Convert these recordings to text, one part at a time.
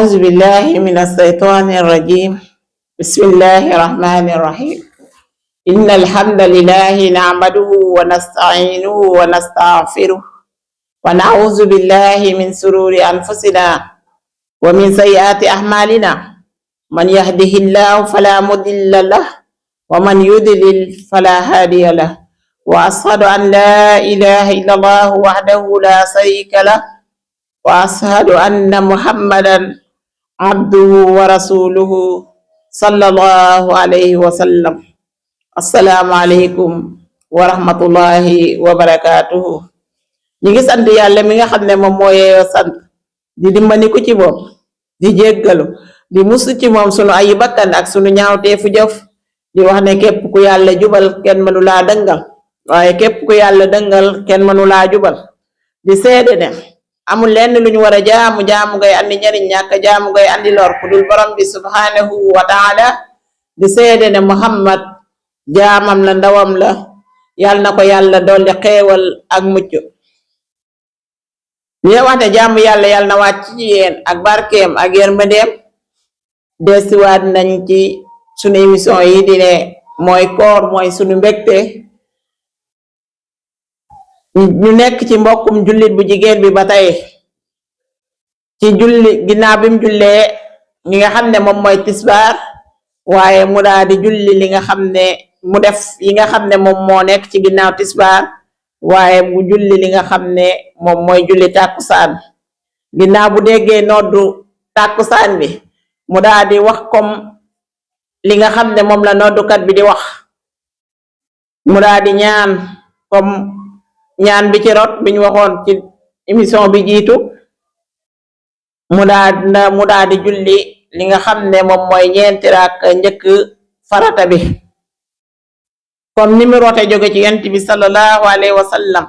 أعوذ بالله من الشيطان الرجيم. بسم الله الرحمن الرحيم. إن الحمد لله نعمده ونستعينه ونستغفره ونعوذ بالله من شرور أنفسنا ومن سيئات أعمالنا. من يهده الله فلا مضل له ومن يضلل فلا هادي له وأشهد أن لا إله إلا الله وحده لا شريك له وأشهد أن محمدا عبده ورسوله صلى الله عليه وسلم. السلام عليكم ورحمة الله وبركاته. ñi ngi sant yàlla mi nga xam ne moom moo yeeyoo sant di dimbali ku ci moom di jéggalu di musu ci moom sunu ayi bakkan ak sunu ñaawteefu jëf di wax ne képp ku yàlla jubal kenn mënu laa dëngal waaye képp ku yàlla dëngal kenn mënu laa jubal di seede ne amul lenn lu ñu war a jaamu ngay andi njariñ ñàkk jaamu ngay andi lor ku dul borom bi subhanahu wa taala di seede ne Muhammad jaamam la ndawam la yàlla na ko yàlla dolli xeewal ak mucc li wax ne jaamu yàlla yàlla na wàcc ci yéen ak barkeem ak yërmandeem desiwaat nañ ci sunu émission yi di ne mooy koor mooy sunu mbégte ñu nekk ci mbokkum jullit bu jigéen bi ba tey ci julli ginnaaw bi mu jullee li nga xam ne moom mooy tisbaar waaye mu daal di julli li nga xam ne mu def yi nga xam ne moom moo nekk ci ginnaaw tisbaar waaye mu julli li nga xam ne moom mooy julli tàkkusaan ginnaaw bu déggee noddu tàkkusaan bi mu daal di wax comme li nga xam ne moom la noddukat bi di wax mu daal di ñaan comme ñaan bi ci rot bi ñu waxoon ci émission bi jiitu mu daal di julli li nga xam ne moom mooy ñeenti raak njëkk farata bi comme ni mu rote jóge ci yonent bi sallallahu alayhi wa sallam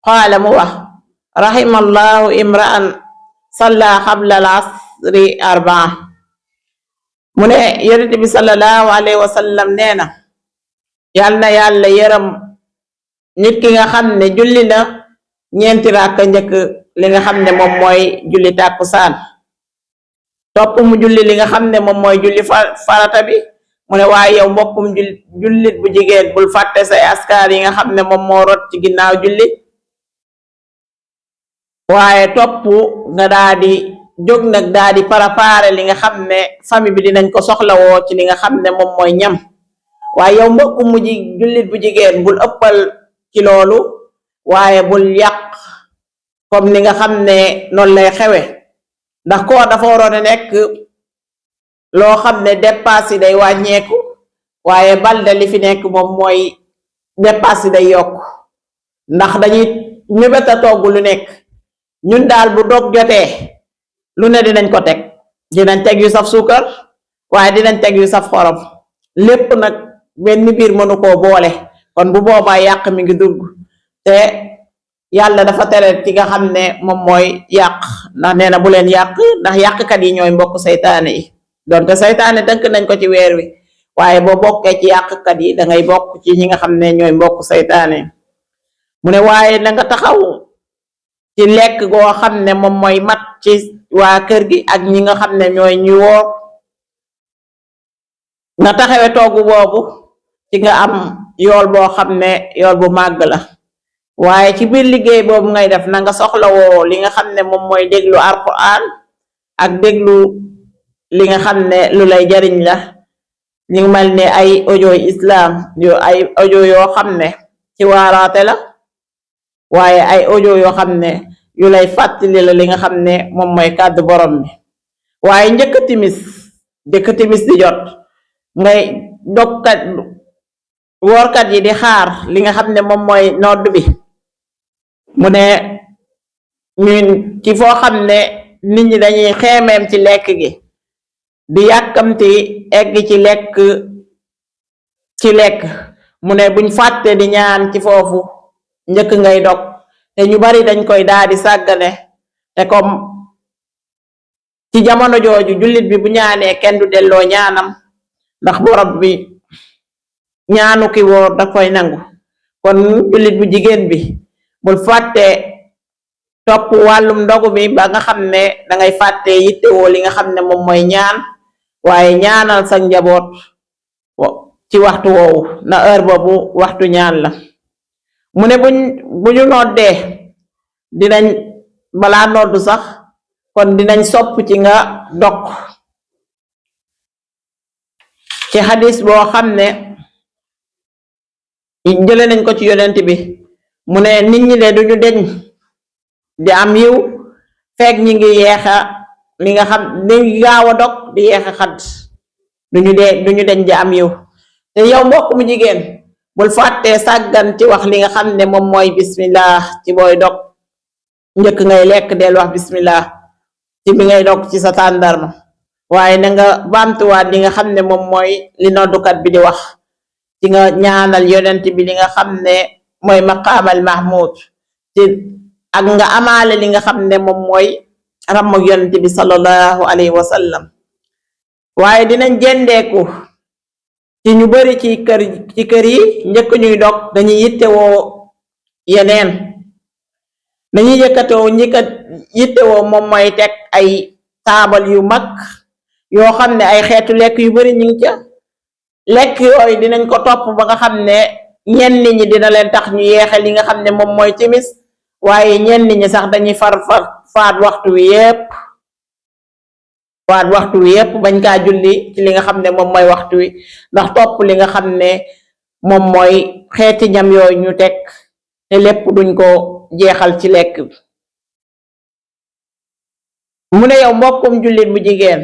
qaala mu wax rahimallahu imra'an salla qabla al asri arbaa mu ne yonent bi sallallahu alayhi wa sallam nee na yal na yàlla yërëm nit ki nga xam ne julli na ñeenti raak njëkk li nga xam ne moom mooy julli tàkkusaan topp mu julli li nga xam ne moom mooy julli farata bi mu ne waaye yow mbokkum jullit bu jigéen bul fàtte say askar yi nga xam ne moom moo rot ci ginnaaw julli waaye topp nga daa di jóg nag daa di préparer li nga xam ne famille bi dinañ ko soxlawoo ci li nga xam ne moom mooy ñam waaye yow mbokkum jullit bu jigéen bul ëppal ci loolu waaye bul yàq comme ni nga xam ne noonu lay xewe ndax koor dafa waroon a nekk loo xam ne dépasse yi day wàññeeku waaye balde li fi nekk moom mooy dépasse yi day yokk ndax dañuy mébét a togg lu nekk ñun daal bu dog jotee lu ne dinañ ko teg dinañ teg yu saf suukar waaye dinañ teg yu saf xorom lépp nag benn biir mënu koo boole kon bu boobaa yàq mi ngi dugg te yàlla dafa tere ci nga xam ne moom mooy yàq ndax nee na bu leen yàq ndax yàqkat yi ñooy mbokk saytaane yi donte saytaane dënk nañ ko ci weer wi waaye boo bokkee ci yàqkat yi da ngay bokk ci ñi nga xam ne ñooy mbokk saytaane mu ne waaye na nga taxaw ci lekk goo xam ne moom mooy mat ci waa kër gi ak ñi nga xam ne ñooy ñu woor nga taxawe toogu boobu ci nga am yool boo xam ne yool bu màgg la waaye ci biir liggéey boobu ngay def na nga soxlawoo li nga xam ne moom mooy déglu alquran ak déglu li nga xam ne lu lay jariñ la ñu mel ne ay audio islam ay audio yoo xam ne ci waaraate la waaye ay audio yoo xam ne yu lay fàttali la li nga xam ne moom mooy kàddu borom bi waaye njëkk timis di jot ngay dogkat woorkat yi di xaar li nga xam ne moom mooy nodd bi mu ne ñun ci foo xam ne nit ñi dañuy xeemeem ci lekk gi di yàkkamti egg ci lekk mu ne buñ fàtte di ñaan ci foofu njëkk ngay dog te ñu bari dañ koy daal di sàggane te comme ci jamono jooju jullit bi bu ñaanee kenn du delloo ñaanam ndax borom bi ñaanu ki woor da koy nangu kon jullit bu jigéen bi bul fàtte topp topp wàllum ndogu bi ba nga xam ne dangay fàtte yittewoo li nga xam ne moom mooy ñaan waaye ñaanal sa njaboot ci waxtu woowu na heure boobu waxtu ñaan la mu ne bu ñu noddee dinañ balaa noddu sax kon dinañ sopp ci nga dog ci xadis boo xam ne jële nañ ko ci yonent bi mu ne nit ñi de duñu deñ di am yiw fekk ñi ngi yeexa li nga xam ni gaaw a dog di yeexa xadd duñu deñ di am yiw te yow mbokk mu jigéen bul fàttee sàggan ci wax li nga xam ne moom mooy bismillah ci booy dog njëkk ngay lekk del wax bismillah ci bi ngay dog ci sa tàndarma waaye na nga baamtuwaat li nga xam ne moom mooy li noddukat bi di wax ci nga ñaanal yonent bi li nga xam ne mooy maqaamal mahmud ci ak nga amaale li nga xam ne moom mooy ram ak yonent bi sallallahu alayhi wa sallam waaye dinañ jendeeku ci ñu bari ci kër yi njëkk ñuy dog dañuy yittewoo yeneen dañuy yittewoo moom mooy teg ay taabal yu mag yoo xam ne ay xeetu lekk yu bari ñu ngi ca lekk yooyu dinañ ko topp ba nga xam ne ñenn ñi dina leen tax ñu yeexe li nga xam ne moom mooy timis waaye ñenn ñi sax dañuy faat waxtu wi yépp bañ kaa julli ci li nga xam ne moom mooy waxtu wi ndax topp li nga xam ne moom mooy xeeti ñam yooyu ñu teg te lépp duñ ko jeexal ci lekk bi mu ne yow mbokkum jullit bu jigéen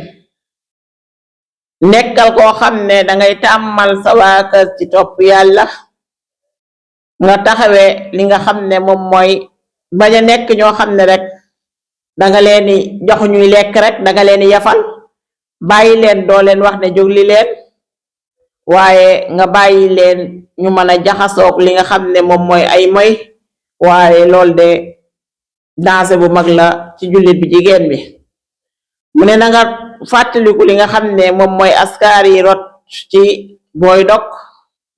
nekkal koo xam ne dangay tàmmal sa waa kër ci topp yàlla nga taxawee li nga xam ne moom mooy bañ a nekk ñoo xam ne rek danga leen di jox ñuy lekk rek danga leen di yafal bàyyi leen doo leen wax ne jógli leen waaye nga bàyyi leen ñu mën a jaxasoog li nga xam ne moom mooy ay moy waaye loolu de danger bu mag la ci jullit bi jigéen bi mu ne na nga fàttaliku li nga xam ne moom mooy askar yi rot ci booy dog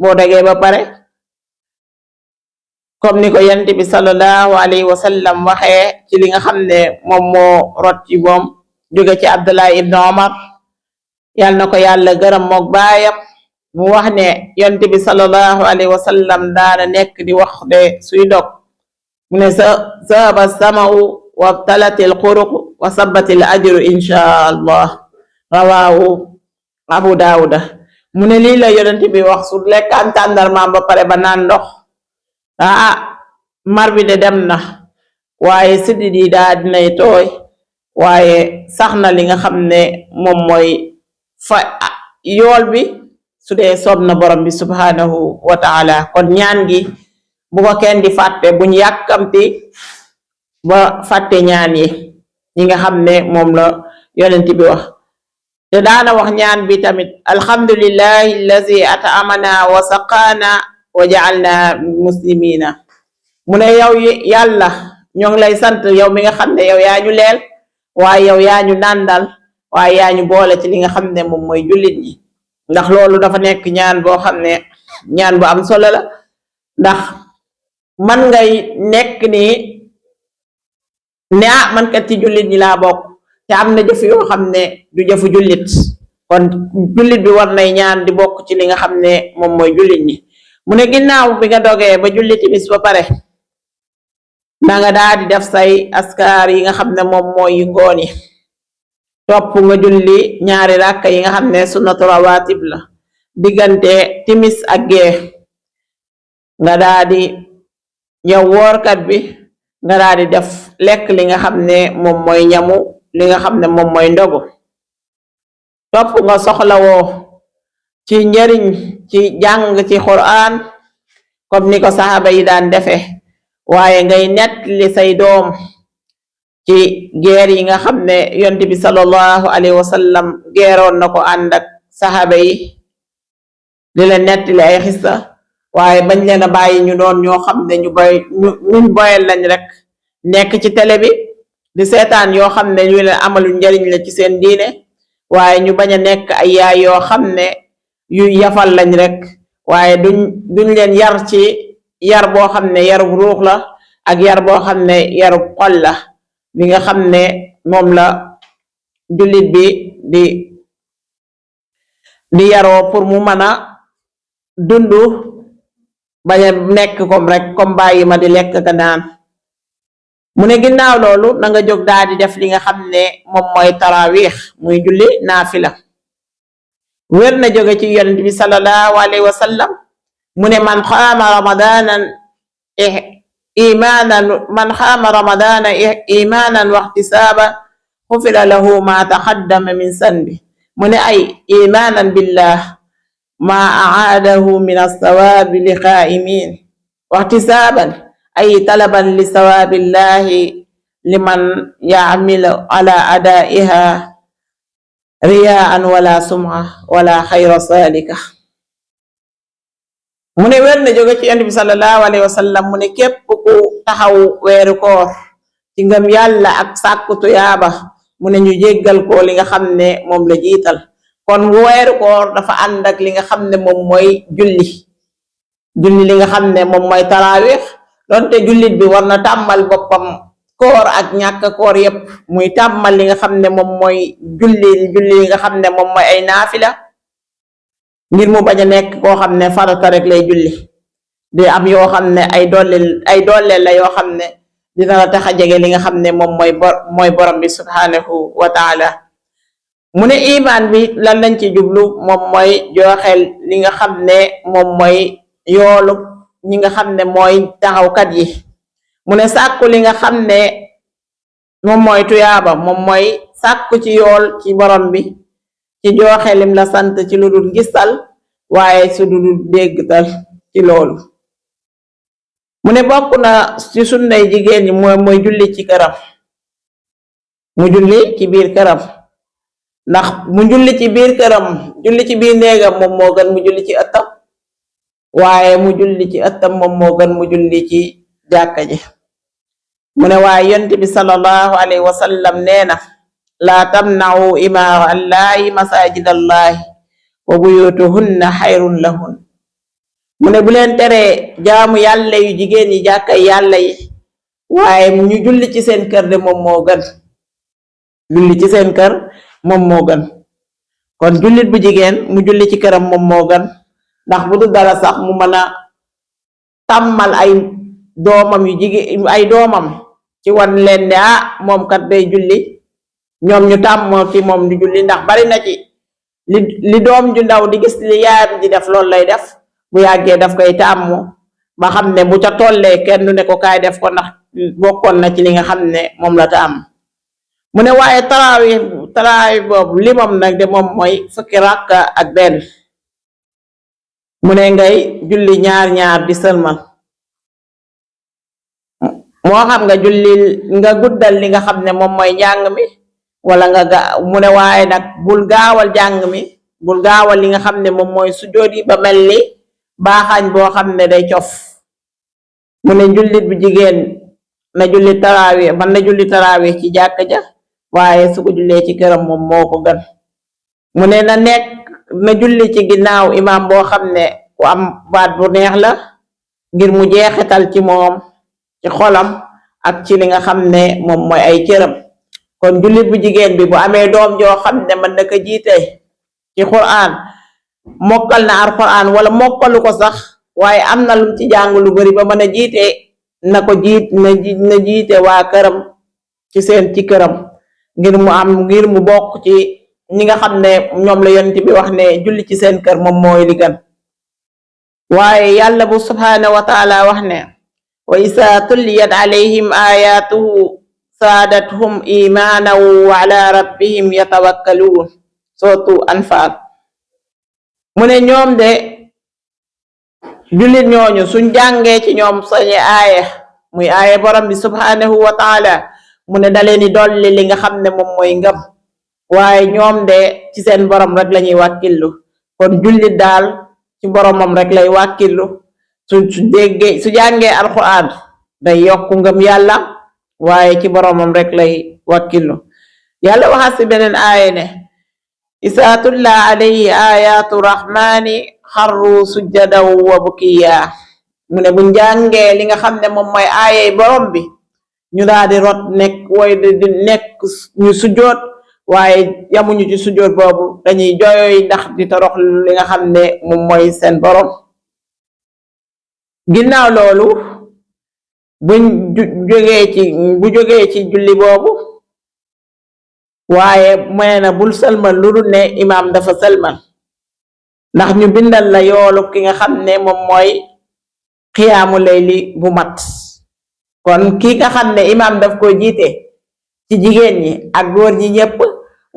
boo dogee ba pare comme ni ko yonent bi sallallahu alayhi wa sallam waxee ci li nga xam ne moom moo rot ci moom jóge ci Abdullah ibn Omar yal na ko yàlla gërëm mook baayam mu wax ne yonent bi sallallahu alayhi wa sallam daana nekk di wax de suy dog mu ne zahaba samau wa talatil xuruq wa sabatil ajru insha allah rawaahu Abu Daawuda mu ne lii la yonent bi wax su lekkaan tàndarmaam ba pare ba naan ndox mar bi de dem na waaye siddi di daa dinay tooy waaye sax na li nga xam ne moom mooy yool bi su dee soob na borom bi subhanahu wa taala kon ñaan gi bu ko kenn di fàtte buñ yàkkamti ba fàtte ñaan yi nga xam ne moom la yonent bi wax te daana wax ñaan bi tamit alhamdulillahi allazi at'amana wa saqaana wa ja'alna muslimina mu ne yow yàlla ñoo ngi lay sant yow mi nga xam ne yow yaa ñu leel waaye yow yaa ñu nàndal waaye yaa ñu boole ci li nga xam ne moom mooy jullit ñi ndax loolu dafa nekk ñaan boo xam ne ñaan bu am solo la ndax man ngay nekk nii ne man kat ci jullit ñi laa bokk te am na jëf yoo xam ne du jëfu jullit kon jullit bi war nay ñaan di bokk ci li nga xam ne moom mooy jullit ñi mu ne ginnaaw bi nga dogee ba julli timis ba pare na nga daal di def say askar yi nga xam ne moom mooy ngoon yi topp nga julli ñaari ràkka yi nga xam ne sunnatu rawatib la diggante timis ak gee nga daal di yow woorkat bi nga daal di def lekk li nga xam ne moom mooy ñamu li nga xam ne moom mooy ndogu topp nga soxlawoo ci njariñ ci jàng ci Qur'an comme ni ko saxaaba yi daan defe waaye ngay nettali say doom ci geer yi nga xam ne yonent bi sallallahu alayhi wa sallam geeroon na ko ànd ak saxaaba yi di leen nettali ay xissa waaye bañ leen a bàyyi ñu doon ñoo xam ne ñun boyal lañ rek nekk ci télé bi di seetaan yoo xam ne ñu leen amalu njariñ la ci seen diine waaye ñu bañ a nekk ay yaay yoo xam ne yuy yafal lañ rek waaye duñ leen yar ci yar boo xam ne yarub ruux la ak yar boo xam ne yarub xol la bi nga xam ne moom la jullit bi di yaroo pour mu mën a dund bañ a nekk comme bàyyi ma di lekk ka naan. mu ne ginnaaw loolu na nga jóg daal di def li nga xam ne moom mooy tarawix muy julli naafila. wér na jóge ci yonent bi sallallahu alayhi wa sallam mu ne man xaama ramadana imanan wa ihtisaban xufira lahu ma taqaddama min sanbi. mu ne ay imanan billah ma aadahu min alsawaabi li qaa'imin wa ihtisaban ay talaban li sawaabillahi liman ya'milu ala adaiha riyaan wala sum'a wala xayra salika. mu ne wér na jóge ci yonent bi sallallahu alayhi wa sallam mu ne képp ku taxaw weeru koor ci ngëm yàlla ak sàkku tuyaaba mu ne ñu jéggal ko li nga xam ne moom la jiital. kon weeru koor dafa ànd ak li nga xam ne moom mooy julli li nga xam ne moom mooy tarawih. donte jullit bi war na tàmmal boppam koor ak ñàkk koor yépp muy tàmmal li nga xam ne moom mooy julli li nga xam ne moom mooy ay naafila ngir mu bañ a nekk koo xam ne farata rek lay julli di am yoo xam ne ay dolleel la yoo xam ne dina la tax a jege li nga xam ne moom mooy borom bi subhanahu wa taala. mu ne imaan bi lan lañ ci jublu moom mooy joxeel li nga xam ne moom mooy yoolu ñi nga xam ne mooy taxawkat yi. mu ne sàkku li nga xam ne moom mooy tuyaaba moom mooy sàkku ci yool ci borom bi ci joxe lim la sant ci lu dul gisal waaye su dul déggtal ci loolu. mu ne bokk na ci sunnay jigéen ñi mooy julli ci këram mu julli ci biir këram ndax mu julli ci biir këram julli ci biir néegam moom moo gën mu julli ci ëttam waaye mu julli ci ëttam moom moo gën mu julli ci jàkka ji. mu ne waaye yonent bi sallallahu alayhi wa sallam nee na laa tamna'u imaa allahi masajidallahi wa buyutuhunna xayrun lahun. mu ne bu leen teree jaamu yàlla yu jigéen yi jàkkay yàlla yi waaye ñu julli ci seen kër de moom moo gën julli ci seen kër moom moo gën. kon jullit bu jigéen mu julli ci këram moom moo gën ndax bu dul dara sax mu mën a tàmmal ay doomam yu jigéen ay doomam ci wan leen ne moom kat day julli ñoom ñu tàmmoo ci moom di julli ndax bari na ci li doom ju ndaw di gis li yaayam di def loolu lay def bu yàggee daf koy tàmmu ba xam ne bu ca tollee kenn du ne ko kaay def ko ndax bokkoon na ci li nga xam ne moom la tàmm. mu ne waaye tarawih boobu limam nag de moom mooy fukki rakka ak benn. mu ne ngay julli ñaar di sëlmal moo xam nga julli nga guddal li nga xam ne moom mooy njàng mi wala mu ne waaye nag bul gaawal jàng mi bul gaawal li nga xam ne moom mooy sujjóot yi ba mel ni baaxaañ boo xam ne day cof. mu ne jullit bu jigéen na julli tarawih man na julli tarawih ci jàkka ja waaye su ko jullee ci këram moom moo ko gën. mu ne na julli ci ginnaaw imaam boo xam ne ku am baat bu neex la ngir mu jeexital ci moom ci xolam ak ci li nga xam ne moom mooy ay cëram. kon jullit bu jigéen bi bu amee doom joo xam ne mën na ko jiite ci Qur'an mokkal na Alqur'an wala mokkalu ko sax waaye am na lum ci jàng lu bari ba mën a jiite na jiite waa këram ci këram ngir mu bokk ci ñi nga xam ne ñoom la yonent bi wax ne julli ci seen kër moom mooy li gën. waaye yàlla bu subhanahu wa taala wax ne wa isa tulliyat alayhim ayatuhu saadathum imanan wa ala rabbihim yatawakkaluun sootu Anfaal. mu ne ñoom de jullit ñooñu suñ jàngee ci ñoom sañi aaya muy aaya borom bi subhanahu wa taala mu ne da leen di dolli li nga xam ne moom mooy ngëm waaye ñoom de ci seen borom rek lañuy wàkkillu. kon jullit daal ci boromam rek lay wàkkillu su jàngee Alqur'an day yokku ngëm yàlla waaye ci boromam rek lay wàkkillu. yàlla waxaat ci beneen aaya ne isaa tulla alayhi ayatu rahmani xarru sujjadan wa bukiya. mu ne bu jàngee li nga xam ne moom mooy aayay borom bi ñu daal di rot nekk way di nekk ñu sujjoot waaye yamuñu ci sujjoot boobu dañuy jooy ndax di torox li nga xam ne moom mooy seen borom. ginnaaw loolu buñ jógee ci julli boobu waaye mooy na bul sëlmal lu dul ne imaam dafa sëlmal ndax ñu bindal la yoolu ki nga xam ne moom mooy xiyaamu layli bu mat. kon kii nga xam ne imaam daf ko jiite ci jigéen ñi ak góor ñi ñëpp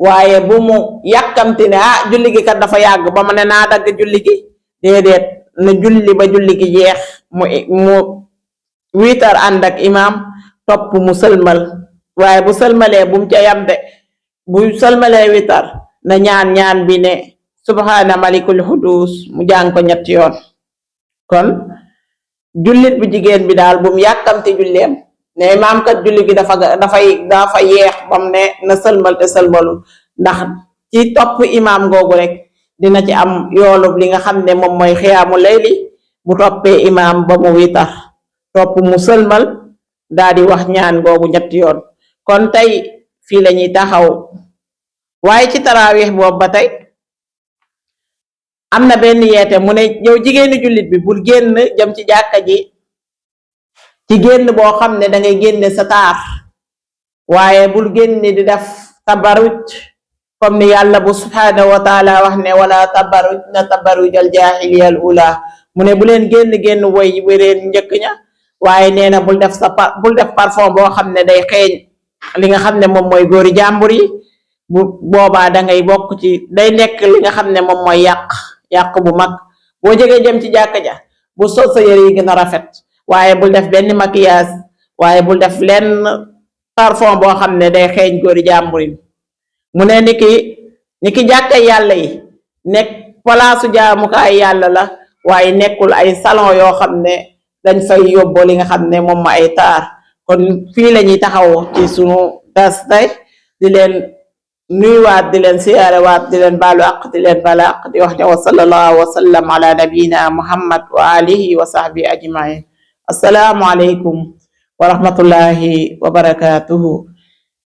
waaye bu mu yàkkamti ne julli gi kat dafa yàgg ba ma ne naa dagg julli gi, déedéet na julli ba julli gi jeex mu wiitar ànd ak imaam topp mu sëlmal. waaye bu sëlmalee bu mu ca yam de, bu sëlmalee wiitar na ñaan bi ne subhaana malikul hudus mu jàng ko ñetti yoon. kon jullit bu jigéen bi daal bu mu yàkkamti julleem ne imaam kat julli gi dafa yeex bam ne na sëlmal te sëlmalul, ndax ci topp imaam googu rek dina ci am yoolub li nga xam ne moom mooy xiyaamu layli bu toppee imaam ba mu witar topp mu sëlmal daal di wax ñaan googu ñetti yoon. kon tey fii la ñuy taxaw, waaye ci taraawix boobu ba tey am na benn yeete mu ne yow jigéenu jullit bi bul génn jëm ci jàkka ji ci génn boo xam ne dangay génne sa taar, waaye bul génn di def tabaruj comme ni yàlla bu subhaanahu wa taala wax ne wala tabaruj na tabarujal jaahiliyal ula. mu ne bu leen génn woy wéreen njëkk ña, waaye nee na bul def parfum boo xam ne day xeeñ li nga xam ne moom mooy góori jàmbur yi. bu boobaa dangay bokk ci day nekk li nga xam ne moom mooy yàq bu mag. boo jógee jëm ci jàkka ja bu sol sa yére yi gën a rafet, waaye bul def benn maquillage, waaye bul def lenn parfum boo xam ne day xeeñ góori jàmbur yi. mu ne ni ki jàkkay yàlla yi nekk palaasu jaamukaay yàlla la, waaye nekkul ay salon yoo xam ne dañ fay yóbboo li nga xam ne moom ma ay taar. kon fii la ñuy taxaw ci sunu das tey di leen nuyuwaat di leen siyaarewaat di leen baalu àq di leen bala àq di wax ne wa sallallahu wa sallam ala nabiyina muhammad wa alihi wa sahbihi ajmain. assalaamu aleykum wa rahmatullahi wa barakatuhu.